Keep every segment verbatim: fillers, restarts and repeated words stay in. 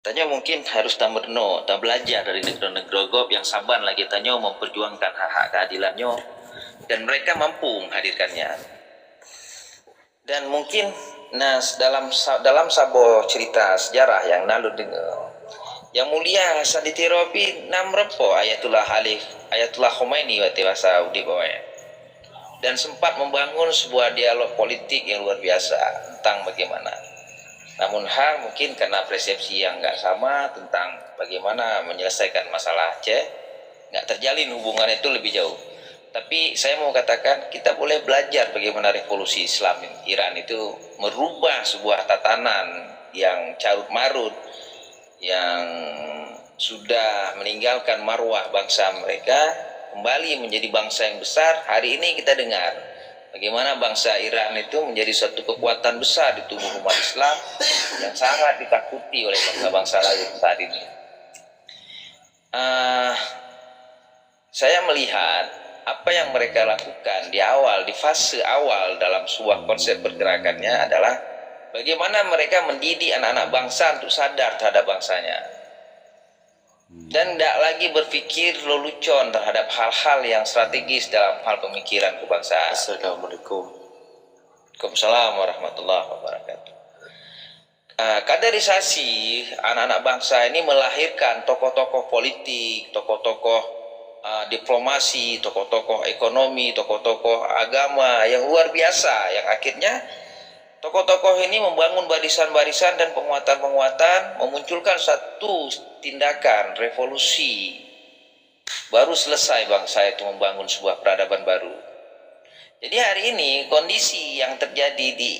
Tanyoe mungkin harus tameurunoe, tabeulajar dari nanggroe-nanggroe gob nyang saban lagée tanyoe memperjuangkan hak-hak keadilan nyoe, dan mereka mampu menghadirkannya. Dan mungkin na dalam sa-, dalam saboh cerita sejarah nyang na lôn deungoe, Yang Mulia Hasan di Tiro pih na meurumpok Ayatullah Ali, Ayatullah Khomeini watée masa udeb awai, dan sempat membangun sebuah dialog politik yang luar biasa tentang bagaimana. Namun hal mungkin karena persepsi yang enggak sama tentang bagaimana menyelesaikan masalah Aceh, enggak terjalin hubungan itu lebih jauh. Tapi saya mau katakan, kita boleh belajar bagaimana revolusi Islam Iran itu merubah sebuah tatanan yang carut marut, yang sudah meninggalkan marwah bangsa mereka, kembali menjadi bangsa yang besar. Hari ini kita dengar bagaimana bangsa Iran itu menjadi suatu kekuatan besar di tubuh umat Islam yang sangat ditakuti oleh bangsa-bangsa lain saat ini. Ah, saya melihat apa yang mereka lakukan di awal, di fase awal dalam sebuah konsep pergerakannya adalah bagaimana mereka mendidik anak-anak bangsa untuk sadar terhadap bangsanya. Dan tidak lagi berpikir lelucon terhadap hal-hal yang strategis dalam hal pemikiran kebangsaan. Assalamualaikum. Waalaikumsalam warahmatullahi wabarakatuh. Ah, kaderisasi anak-anak bangsa ini melahirkan tokoh-tokoh politik, tokoh-tokoh, ah, diplomasi, tokoh-tokoh ekonomi, tokoh-tokoh agama yang luar biasa, yang akhirnya tokoh-tokoh ini membangun barisan-barisan dan penguatan-penguatan, memunculkan satu tindakan revolusi. Baru selesai bangsa itu membangun sebuah peradaban baru. Jadi hari ini kondisi yang terjadi di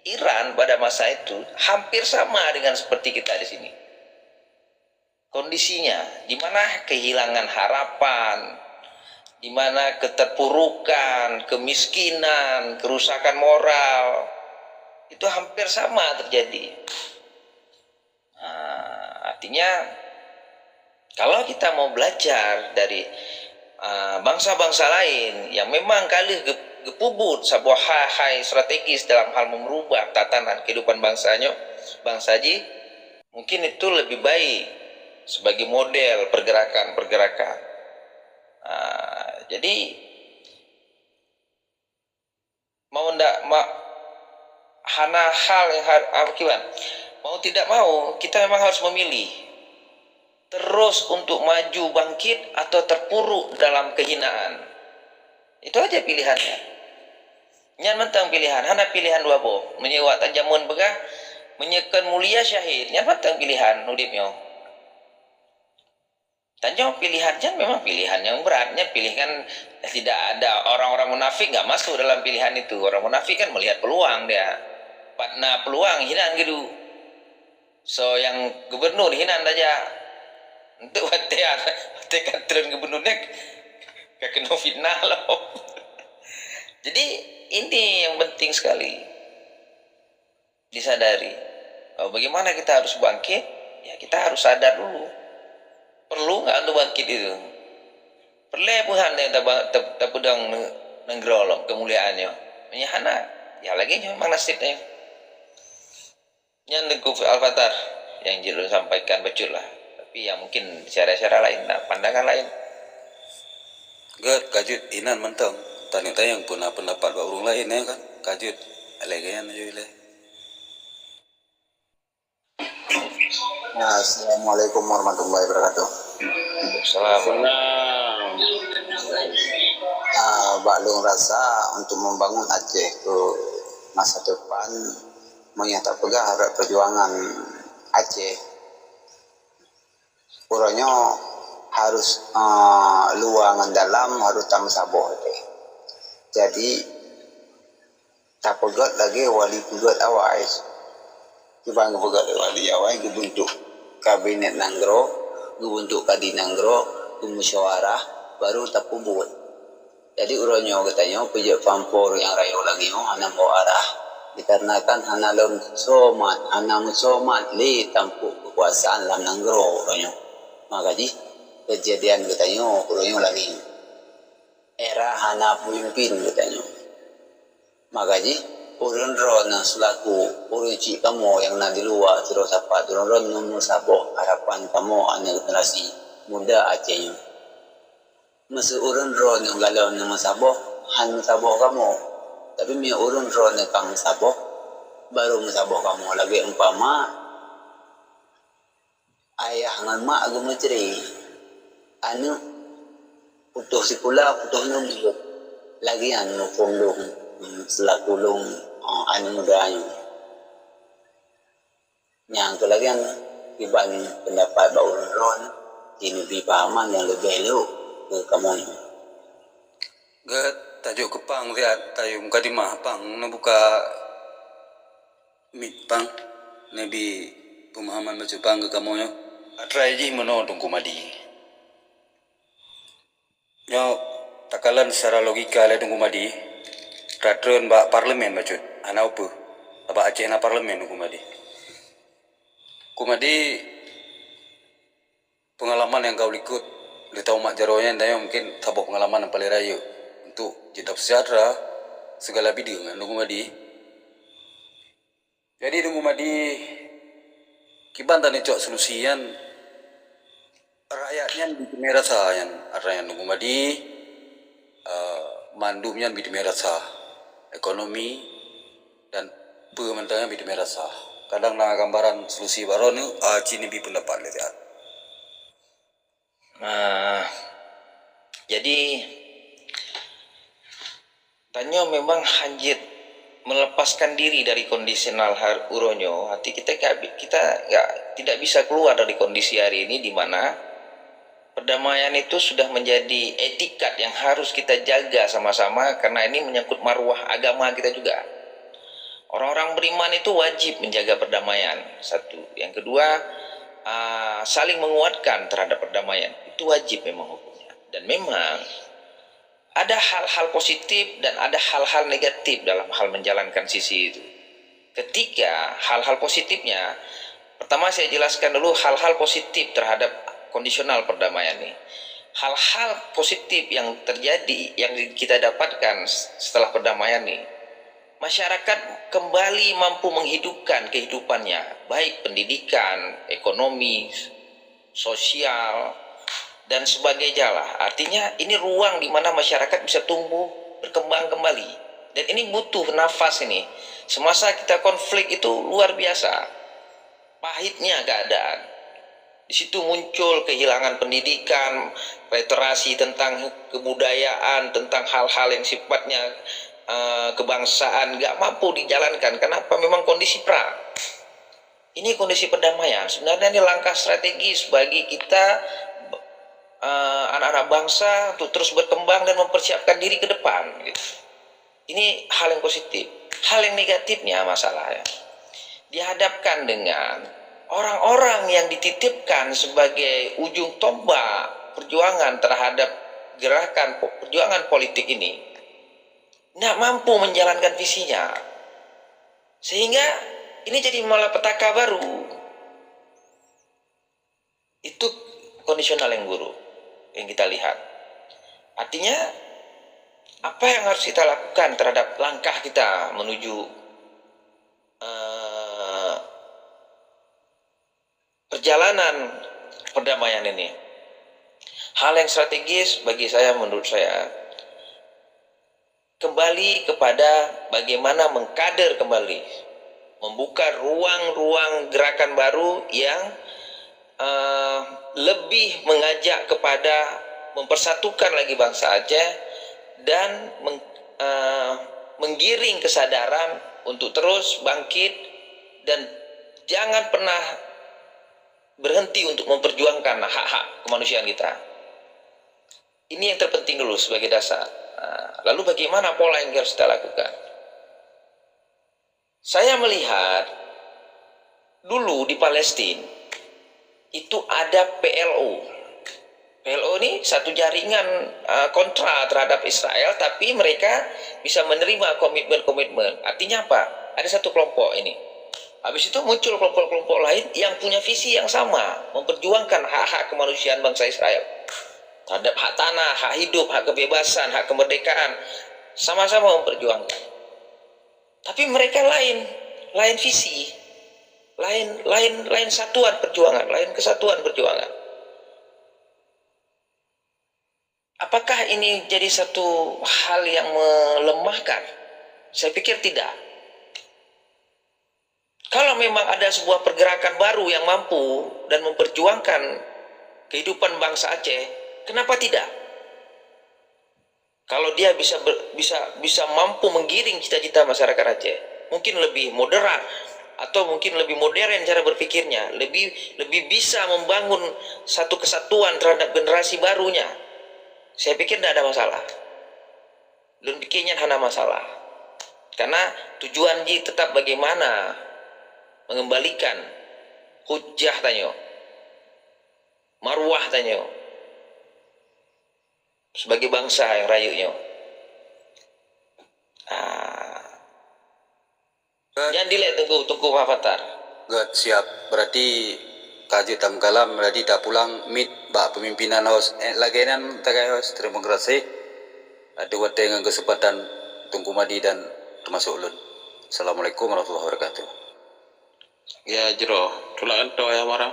Iran pada masa itu hampir sama dengan seperti kita di sini. Kondisinya, di mana kehilangan harapan, di mana keterpurukan, kemiskinan, kerusakan moral, itu hampir sama terjadi. Nah, artinya, kalau kita mau belajar dari, ah, bangsa-bangsa lain yang memang ka lheueh ge-, geupeubuet saboh hai-hai strategis dalam hal memerubah tatanan kehidupan bangsanya, bangsa jih, mungkin itu lebih baik sebagai model pergerakan-pergerakan. Ah, jadi, mau ndak ma-, hana hal yang har-, apa kiban? Mau tidak mau, kita memang harus memilih. Terus untuk maju bangkit atau terpuruk dalam kehinaan. Itu aja pilihannya. Nyan mantong pilihan, hana pilihan dua boh. Meunyoe awak tan jameun peugah, meunyoe kon mulia syahid, nyan mantong pilihan udeb nyoe. Tanyoe pilihan nyan memang pilihan yang berat. Nyan pilihan tidak ada, orang-orang munafik nggak masuk dalam pilihan itu. Orang munafik kan melihat peluang dia. Pat na peluang hinan geudu. So nyang gubernur hinan saja. Untuk watée, watée ka treun gubernur nyan ka keunoe fitnah lom. Jadi ini yang penting sekali disadari bahwa bagaimana kita harus bangkit, ya kita harus sadar dulu. Perlu nggak untuk bangkit itu? Perlée peuhan nyang taba-, ta-, tapeudong ne-, nanggroe lom keumuliaan nyoe. Meunyoe hana, ya lagée nyoe memang nasib nyoe. Nyan Teungku Al-Fathar yang jeuet lôn sampaikan bacut lah. Tapi ya mungkin syedara-syedara lain na pandangan lain. Gét, ka jeuet inan mantong. Tanyong-tanyong peue na pendapat bak ureuëng laén, ya kan? Ka jeuet. Lagée nyan ju ilée. Assalamualaikum warahmatullahi wabarakatuh. Salam. Ah, bak lôn rasa untuk membangun Aceh ke masa depan, meunyoe tapeugah rot perjuangan Aceh, uroe nyoe harus, ah, luwa ngon dalam harus tameusaboh teuh. Jadi, tapeugét lagée wali peugét awai. Kiban geupeugét lé wali awai, geubeuntuk kabinet nanggroe, geubeuntuk kadi nanggroe, geumusyawarah, baru tapeubuet. Jadi uroe nyoe geutanyoe peujeuet pampor nyang rayeuk lagée nyoe hana meuarah, dikarenakan hana lom somat, hana meusomat lé tampok keukuasaan lam nanggroe uroe nyoe. Maka jih keujadian geutanyoe uroe nyoe lagée nyoe. Era hana peumimpin geutanyoe. Maka jih Ureuëng droeneueh seulaku ureuëng chik kamoe nyang na di luwa sidroe sapat, ureuëng droeneueh meusaboh harapan kamoe aneuk generasi muda Aceh nyoe. Meuseu ureuëng droeneueh galon nyang meusaboh, han meusaboh kamoe. Tapi meunyoe ureuëng droeneueh ka meusaboh, barô meusaboh kamoe. Lagée umpama, ayah ngon mak geumeutri, aneuk putôh sikula, putôh nyoe buet. Lagée nyan muphom lôn, seulaku lôn, aneuk muda nyoe. Nyang keu lagée nyan, kiban peundapat bak ureuëng droeneueh, jineubri pahaman nyang leubeh lhok keu kamoe nyoe. Geutanyoe keu pang siat tayue mukadimah, pang neubuka mic pang, neubi peumahaman bacut pang keu kamoe nyoe. Atra jih meunoe Teungku Madi. Nyoe takalon secara logika lé Teungku Madi, atra treun bak parlemen bacut, hana upeue. Bak Aceh na parlemen Teungku Madi. Teungku Madi, peungalaman nyang ka likot lheueh tamat jaroe nyan, tanyoe mungken saboh peungalaman nyang paleng rayeuk untuk jeuet tapeuseujahtra sigala bideueng ngon Teungku Madi. Jadi Teungku Madi, kiban taneuk cok solusi nyan, rakyat nyan biteumé rasa nyan, rakyat nyan Teungku Madi, eh, mandum nyan biteumé rasa, ekonomi dan peue mantong nyan biteumé rasa. Kadang na gambaran solusi baroe nyoe, ah, ci neubi peundapat lé siat. Nah, jadi tanyoe memang hanjeuet melepaskan diri dari kondisional har-, uroe nyoe. Arti kita nggak bi-, kita nggak, tidak bisa keluar dari kondisi hari ini di mana perdamaian itu sudah menjadi etikat yang harus kita jaga sama-sama karena ini menyangkut maruah agama kita juga. Orang-orang beriman itu wajib menjaga perdamaian, satu. Yang kedua, ah, saling menguatkan terhadap perdamaian. Itu wajib memang hukumnya. Dan memang ada hal-hal positif dan ada hal-hal negatif dalam hal menjalankan sisi itu. Ketika hal-hal positifnya, pertama saya jelaskan dulu hal-hal positif terhadap kondisional perdamaian ini. Hal-hal positif yang terjadi, yang kita dapatkan setelah perdamaian ini, masyarakat kembali mampu menghidupkan kehidupannya, baik pendidikan, ekonomi, sosial, dan sebagainya lah. Artinya, ini ruang di mana masyarakat bisa tumbuh, berkembang kembali. Dan ini butuh nafas ini. Semasa kita konflik itu luar biasa pahitnya keadaan. Di situ muncul kehilangan pendidikan, literasi tentang kebudayaan, tentang hal-hal yang sifatnya, eh, kebangsaan, nggak mampu dijalankan. Kenapa? Memang kondisi perang. Ini kondisi perdamaian. Sebenarnya ini langkah strategis bagi kita, eh, anak-anak bangsa untuk terus berkembang dan mempersiapkan diri ke depan, gitu. Ini hal yang positif. Hal yang negatifnya masalahnya dihadapkan dengan orang-orang yang dititipkan sebagai ujung tombak perjuangan terhadap gerakan po-, perjuangan politik ini, tidak mampu menjalankan visinya. Sehingga ini jadi malapetaka baru. Itu kondisional yang buruk yang kita lihat. Artinya, apa yang harus kita lakukan terhadap langkah kita menuju, eh, perjalanan perdamaian ini? Hal yang strategis bagi saya, menurut saya, kembali kepada bagaimana mengkader kembali, membuka ruang-ruang gerakan baru yang, eh, lebih mengajak kepada mempersatukan lagi bangsa Aceh dan meng-, eh, menggiring kesadaran untuk terus bangkit dan jangan pernah berhenti untuk memperjuangkan hak-hak kemanusiaan kita. Ini yang terpenting dulu sebagai dasar. Nah, lalu bagaimana pola yang harus kita lakukan? Saya melihat dulu di Palestina itu ada P L O. P L O ini satu jaringan, eh, kontra terhadap Israel, tapi mereka bisa menerima komitmen-komitmen. Artinya apa? Ada satu kelompok ini. Habis itu muncul kelompok-kelompok lain yang punya visi yang sama, memperjuangkan hak-hak kemanusiaan bangsa Israel. Terhadap hak tanah, hak hidup, hak kebebasan, hak kemerdekaan, sama-sama memperjuangkan. Tapi mereka lain, lain visi, lain lain lain satuan perjuangan, lain kesatuan perjuangan. Apakah ini jadi satu hal yang melemahkan? Saya pikir tidak. Kalau memang ada sebuah pergerakan baru yang mampu dan memperjuangkan kehidupan bangsa Aceh, kenapa tidak? Kalau dia bisa ber- bisa bisa mampu menggiring cita-cita masyarakat Aceh, mungkin lebih moderat atau mungkin lebih modern cara berpikirnya, lebih lebih bisa membangun satu kesatuan terhadap generasi barunya. Saya pikir tidak ada masalah. Lôn pikir nyan hana masalah. Karena tujuan jih tetap bagaimana mengembalikan hujah tanyoe, marwah tanyoe sebagai bangsa nyang rayeuk nyoe. Ah. Nyan dilèe Teungku, Teungku Muhammad Fathar. Good, siap. Berarti ka jeuet tameukalam, berarti tapulang miet bak peumimpinan host. Eh, lagèe nyan tagai host. Terima kasih. Ateueh watèe ngon keuseumpatan Teungku Madi dan teumasok lôn. Assalamualaikum warahmatullahi wabarakatuh. Ya, jroh. Tulak kantô ya, Mara.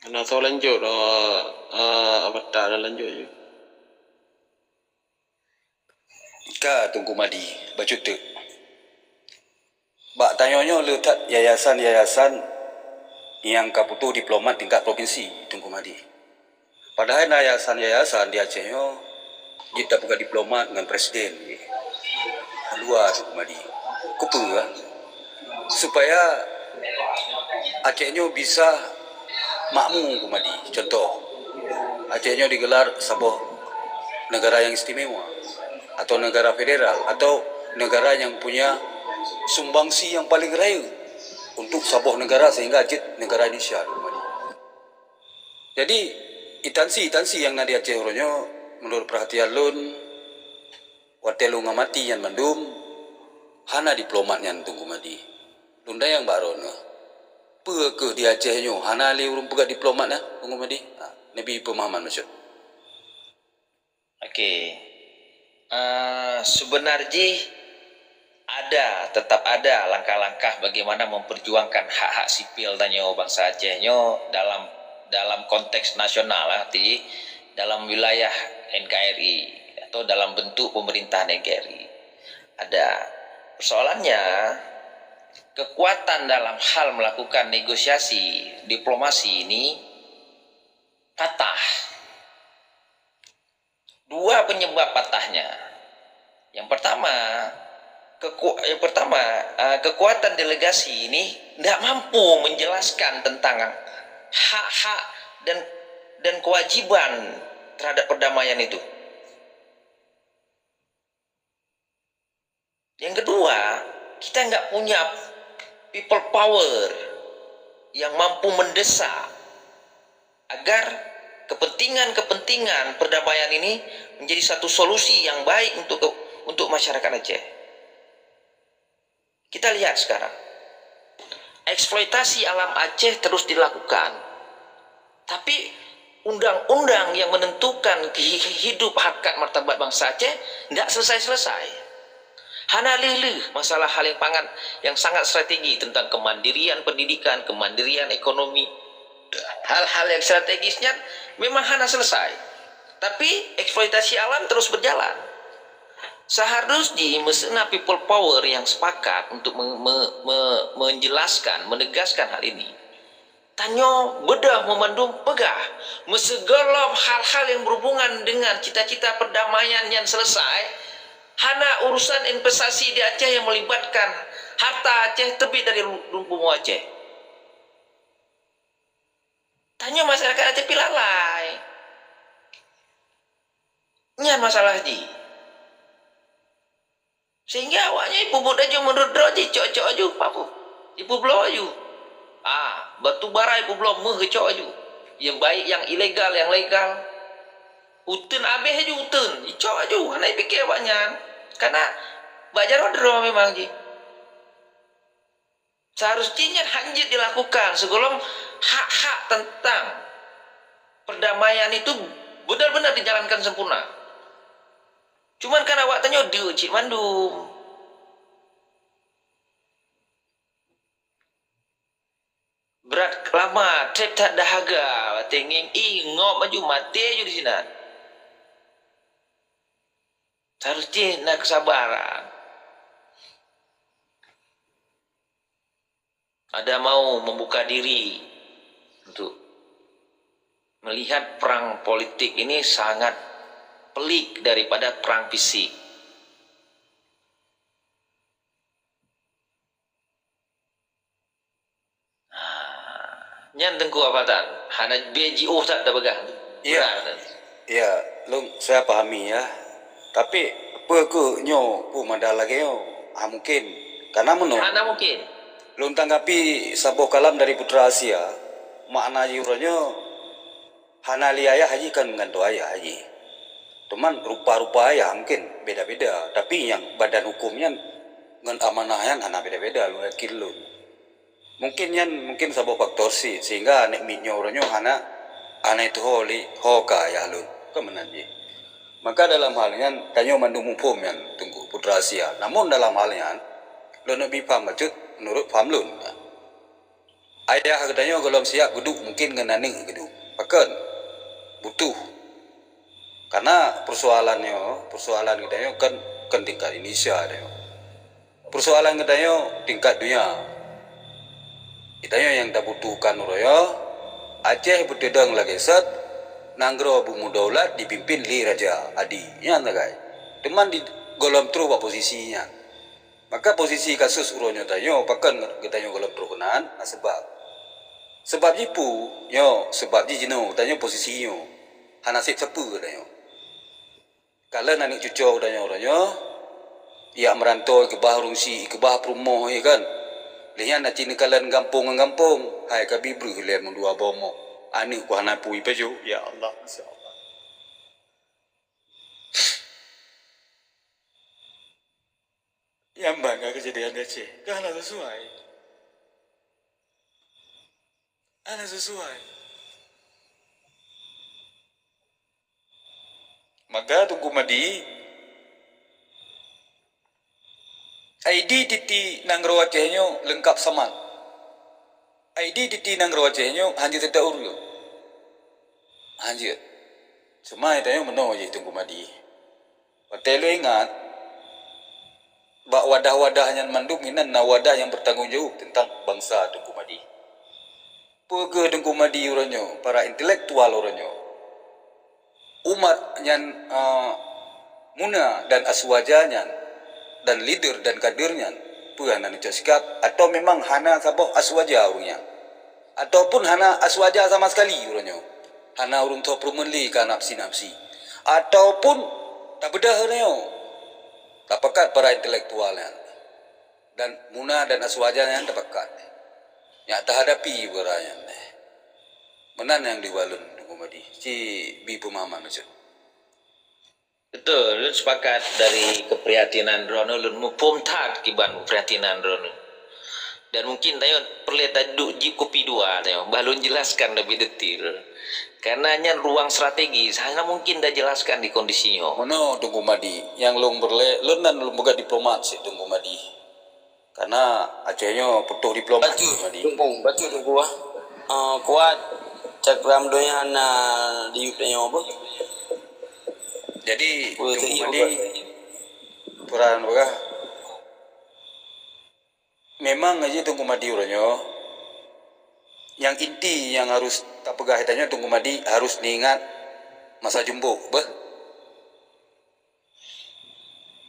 Hana soe lanjut, oh, eh, Abata lanjut je. Ka Teungku Madi, bacut teuk. Bak tanyoe nyoe le that yayasan-yayasan nyang ka putôh diplomat tingkat provinsi, Teungku Madi. Padahai na yayasan-yayasan di Aceh nyoe jeuet tapeugah diplomat ngon presiden jih. Luwa Teungku Madi. Keupeue? Supaya Aceh nyoe bisa makmu, Teungku Madi. Contoh, Aceh nyoe digelar saboh negara yang istimewa atau negara federal atau negara yang punya sumbangsi yang paling rayeuk untuk saboh negara sehingga jeuet negara Indonesia, Teungku Madi. Jadi, intansi-intansi nyang na di Aceh uroe nyoe, menurut perhatian lôn, watèe lôn ngamati nyan mandum, hana diplomat nyan Teungku Madi. Lôn tanyong bak droeneuh, peue keuh di Aceh nyoe hana lé ureueng peugah diplomat na, Teungku Madi? Ha, neubi peumahaman bacut. Oke. Eh, sebenar jih ada, tetap ada langkah-langkah bagaimana memperjuangkan hak-hak sipil tanyoe bangsa Aceh nyoe dalam, dalam konteks nasional, arti dalam wilayah N K R I atau dalam bentuk pemerintahan N K R I. Ada. Persoalannya, kekuatan dalam hal melakukan negosiasi diplomasi ini patah. Dua penyebab patahnya. Yang pertama, keku- yang pertama, eh, kekuatan delegasi ini tidak mampu menjelaskan tentang hak-hak dan dan kewajiban terhadap perdamaian itu. Yang kedua, kita nggak punya people power yang mampu mendesak agar kepentingan-kepentingan perdamaian ini menjadi satu solusi yang baik untuk ke- untuk masyarakat Aceh. Kita lihat sekarang, eksploitasi alam Aceh terus dilakukan. Tapi undang-undang yang menentukan kehi- hidup harkat martabat bangsa Aceh tidak selesai-selesai. Hana leuh-leuh masalah hal yang pangan yang sangat strategi tentang kemandirian pendidikan, kemandirian ekonomi. Hal-hal yang strategis nyan memang hana selesai. Tapi eksploitasi alam terus berjalan. Seharusnya meusti na people power yang sepakat untuk me- me- me- menjelaskan, menegaskan hal ini. Tanyoe beudôh meumandum peugah, meusigohlom hal-hal yang berhubungan dengan cita-cita perdamaian nyan selesai, hana urusan investasi di Aceh yang melibatkan harta Aceh teubiet dari lu- lumpur Aceh. Tanyoe masyarakat Aceh pih lalai. Nyan masalah jih. Sehingga awaknyan ipeubuet laju meunurot droe jih, cok-cok laju, papu. Ipeubloe laju. Ah, batu bara ipeubloe, méuh geucok laju. Yang baik, yang ilegal, yang legal. Uteuen abéh laju uteuen, icok laju, hana ipike awaknyan. Karena bak jaroe droe memang jih. Seharus jih nyan hana jeuet dilakukan sigohlom hak-hak tentang perdamaian itu benar-benar dijalankan sempurna. Cuman kan awak tanyoe deuk cit mandum. Brat lama, treb that dahaga, watée ngieng i ngop maju maté ju di sinan. Harus jih na kesabaran. Ada mau membuka diri untuk melihat perang politik ini sangat pelik daripada perang fisik. Nyan Teungku Afatan, hana bie jiôh that tapeugah. Iya. Berat. Iya, lôn saya pahami ya. Tapi peue keuh nyoe peue mada lagée nyoe? Ha mungkin. Karena meunoe. Hana mungkin. Lôn tanggapi saboh kalam dari Putra Asia, makna jih uroe nyoe hana lé ayah jih kan meugantoe ayah jih. Teuma rupa-rupa ayah mungkin beda-beda, tapi nyang badan huköm nyan ngon amanah nyan hana beda-beda lôn yakin lôn. Mungkin nyan mungkin saboh faktor sit sehingga aneuk miet nyoe uroe nyoe hana, hana iteuho lé ho ka ayah lôn. Kan meunan jih. Maka dalam hal nyan tanyoe mandum muphom nyan Teungku Putra Asia. Namun dalam hal nyan lôn neuk bi paham bacut meunurot paham lôn. Ayah geutanyoe gohlom siap geuduek mungkin ngon aneuk geuduek. Pakon? Butuh. Karena persoalan nyoe, persoalan geutanyoe kan, kan tingkat Indonesia tanyoe. Persoalan geutanyoe tingkat dunia. Geutanyoe nyang tabutuhkan uroe nyoe, Aceh beuteudong lagée sot, nanggroe beumudaulat dipimpin lé raja adi. Nyan sagai. Teuma di gohlom troh bak posisi nyan. Maka posisi kasus uroe nyoe tanyoe pakon geutanyoe gohlom troh keunan, na seubab. Seubab jih peue? Nyoe seubab jih jinoe tanyoe posisi nyoe hana seb sapeue geutanyoe. Kalon aneuk cucoe geutanyoe uroe nyoe, jak meurantô keubah ureueng syiek, keubah peurumoh, ya kan? Lheueh nyan aci neukalon gampông ngon gampông, hai ka bi breuh lé meudua boh moh. Aneuk ku hana peue jipajoh, ya Allah, masya Allah. Nyang ban ka keujadian di Aceh ka hana sesuai. Hana sesuai. Maka Teungku Madi, identiti nanggroe Aceh nyoe leungkap samat. Identiti nanggroe Aceh nyoe hanjeuet teuta ureueng. Hanjeuet. Cuma tanyoe meunoe jih Teungku Madi. Watée lôn ingat, bak wadah-wadah nyan mandum inan na wadah nyang bertanggung jaweueb teuntang bansa Teungku Madi. Peue keuh Teungku Madi uroe nyoe, para intelektual uroe nyoe? Umat nyan, eh, muna dan aswaja nyan, dan leader dan kader nyan, peue hana neucok sikap, atau memang hana saboh aswaja ureueng nyan? Ataupun hana aswaja sama sekali uroe nyoe? Hana ureueng tho peureumeun lé ka nafsi-nafsi? Ataupun tabeudah uroe nyoe? Tapakat para intelektual nyan. Dan muna dan aswaja nyan tapakat. Nyak tahadapi peukara nyan. Meunan nyang di ulôn Teungku Madi. Ci bi peumahaman bacut. Beutôi, lôn sepakat dari keuprihatinan droeneuh, lôn muphom that kiban keuprihatinan droeneuh. Dan mungkin tanyoe peureulée taduek jieb kupi dua tanyoe, bah lôn jelaskan leubeh detail. Karena nyan ruang strategis, hana mungkin tajelaskan di kondisi nyoe. Meunoe Teungku Madi, nyang lôn peureulée, lôn nan lôn peugah diplomat sit Teungku Madi. Karena Aceh nyoe putôh diplomat Teungku Madi. Bacut, Teungku, ah. Ah, kuat cakram donya na di yup tanyoe apa? Jadi, Teungku Madi, peurang peugah, memang aja Teungku Madi uroe nyoe, nyang inti nyang harus tapeugah tanyoe Teungku Madi harus niingat masa jumbok, beuh.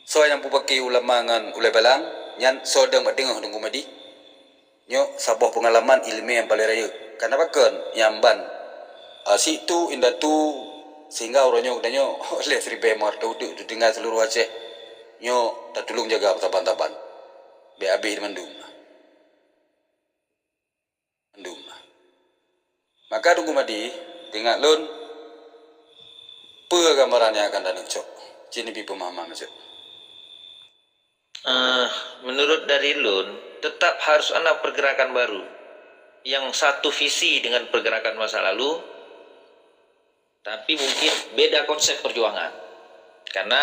Soe nyang peupaki ulama ngon ulée balang, nyan soe deueng bak teungoh Teungku Madi. Nyoe saboh peungalaman ileumé nyang paleng rayeuk. Kana pakon nyang ban, a, situ indatu sehingga uroe nyoe geutanyoe lhée siribée meuhareuta udeuek teutinggai seuluruh Aceh. Nyoe tatulông jaga saban-saban. Bék habéh mandum. Mandum. Maka Teungku Madi, teuingat lôn, peue gambaran nyang akan taneuk cok? Ci neubi peumahaman bacut. Eh, menurut dari lôn, tetap harus ada pergerakan baru yang satu visi dengan pergerakan masa lalu, tapi mungkin beda konsep perjuangan. Karena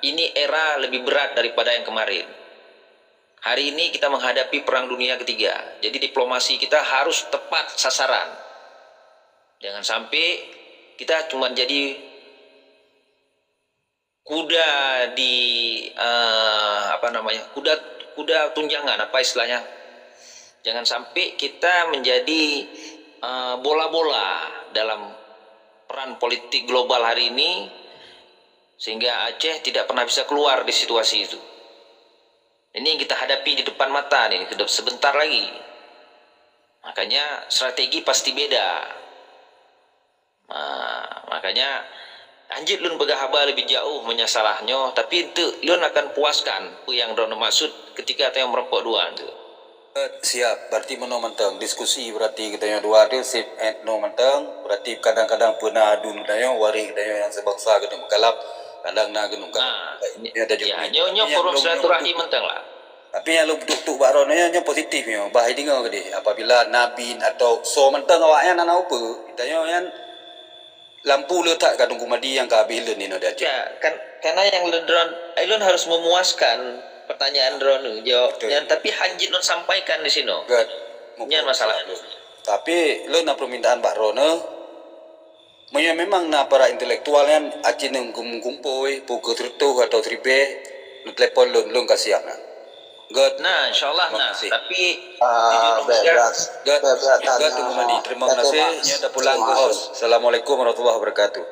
ini era lebih berat daripada yang kemarin. Hari ini kita menghadapi Perang Dunia Ketiga. Jadi diplomasi kita harus tepat sasaran. Jangan sampai kita cuma jadi kuda di, eh, apa namanya, kuda kuda tunjangan, apa istilahnya. Jangan sampai kita menjadi, eh, bola-bola dalam peran politik global hari ini, sehingga Aceh tidak pernah bisa keluar di situasi itu. Ini yang kita hadapi di depan mata nih, ke dep-, sebentar lagi. Makanya strategi pasti beda. Ha, makanya hanjeuet lôn peugah haba leubeh jauh meunyoe salah nyoe, tapi eunteuk lôn akan puaskan peue nyang droeneuh maksud ketika tanyoe meurumpok dua tu. Siap, berarti meunoe mantong diskusi, berarti geutanyoe dua tu sip, eh, noe mantong, berarti kadang-kadang peue na adu geutanyoe, waréh geutanyoe nyang seubangsa keuneuk meukalab, kadang na keuneuk meukalab. Ha, nyoe, nyoe forum silaturahim mantong lah. Tapi nyang lôn tuek-tuek bak droeneuh nyoe, nyoe positif nyoe, bah ideungoe keudeh. Apabila na bin atau soe mantong awaknyan hana upeue, geutanyoe nyan lampu le that ka Teungku Mahdi nyang ka habéh lôn inoe di Aceh. Ya, kan, karena yang lôn droen, eh, lôn harus memuaskan pertanyaan droeneuh, jawab nyan, tapi hanjeuet lôn sampaikan di sinoe. Nyan masalah. Tapi lôn na permintaan bak droeneuh, meunyoe memang na para intelektual nyan aci neuk geugumpôi, pukul sireutoh atau siribèe, neutelepon lôn, lôn ka siap na. Göt. Nah, insyaallah na. Tapi, ah, jujur, bèk, bèk, bèk, bèk, bèk, Teungku Mahdi. Terima kasih. Nyoe tapulang keu host. Assalamualaikum warahmatullahi wabarakatuh.